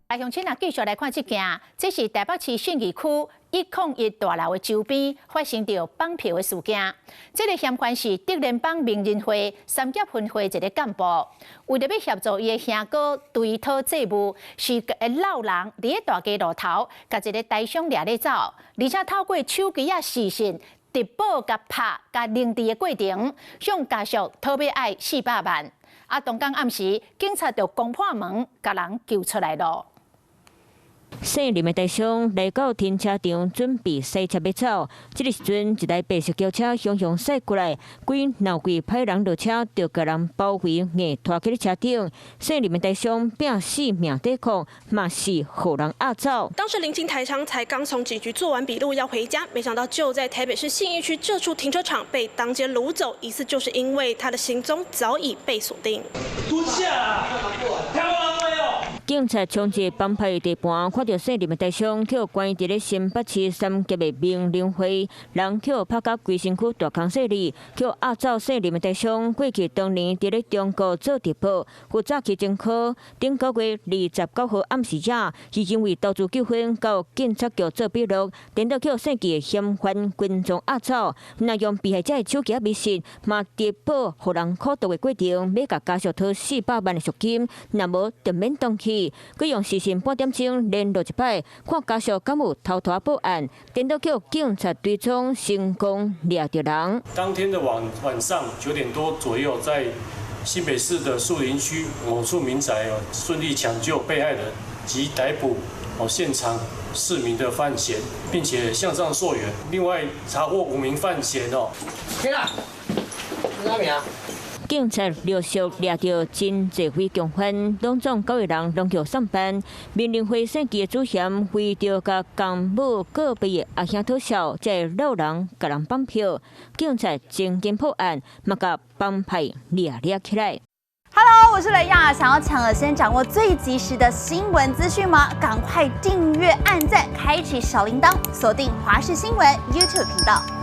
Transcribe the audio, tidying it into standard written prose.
來鄉親啊，繼續來看這件，這是台北市信義區101大樓的周邊發生著綁票的事件。這个嫌犯是竹聯幫名人會三峽分會一个幹部，為著欲協助伊的兄哥追討債務，是摎人佇咧大街路頭，共一个台商掠咧走，而且透過手機仔視訊直播共拍共凌遲的過程，向家屬討欲愛400萬。啊，當天暗時，警察就攻破門，共人救出來囉。姓林的台商來到停車場，準備駛車欲走。這个時陣，一台白色轎車雄雄駛過來，幾鬧鬼歹人落車，就共人包圍，硬拖去車頂。姓林的台商拼死命抵抗，嘛是予人押走。當時林姓台商才剛從警局做完筆錄要回家，沒想到就在台北市信義區這處停車場被當街擄走，疑似就是因為他的行蹤早已被鎖定。蹲下！警察衝入幫派地盤，看著姓林的台商予關佇咧新北市三峽的名人會，人予拍甲規身軀大空細膩，予押走。姓林的台商過去當年佇咧中國做直播，有早期前科。頂個月29號暗時仔，伊因為投資糾紛到警察局做筆錄，顛倒予姓記的嫌犯跟蹤押走，若用被害者的手機仔微信，嘛直播予人苦毒的過程，欲共家屬討400萬的贖金，若無就免當去。閣用視訊半點鐘聯絡一擺，看家屬敢有偷拖報案，顛倒予警察追蹤成功掠著人。當天的晚上9點多左右，在新北市的樹林區某處民宅哦，順利搶救被害人及逮捕哦現場4名的犯嫌，並且向上溯源。另外查獲5名犯嫌哦。天啊！啥名？警察陸續掠著真濟位共犯，攏總九個人攏予送辦。名人會姓記的主嫌為著共共母告別的阿兄討笑，才會摎人共人綁票。警察真緊破案，嘛共幫派掠掠起來。 Hello，我是雷亞，想要搶先掌握最及時的新聞資訊嗎？趕快訂閱、按讚、開啟小鈴鐺，鎖定華視新聞 YouTube 頻道。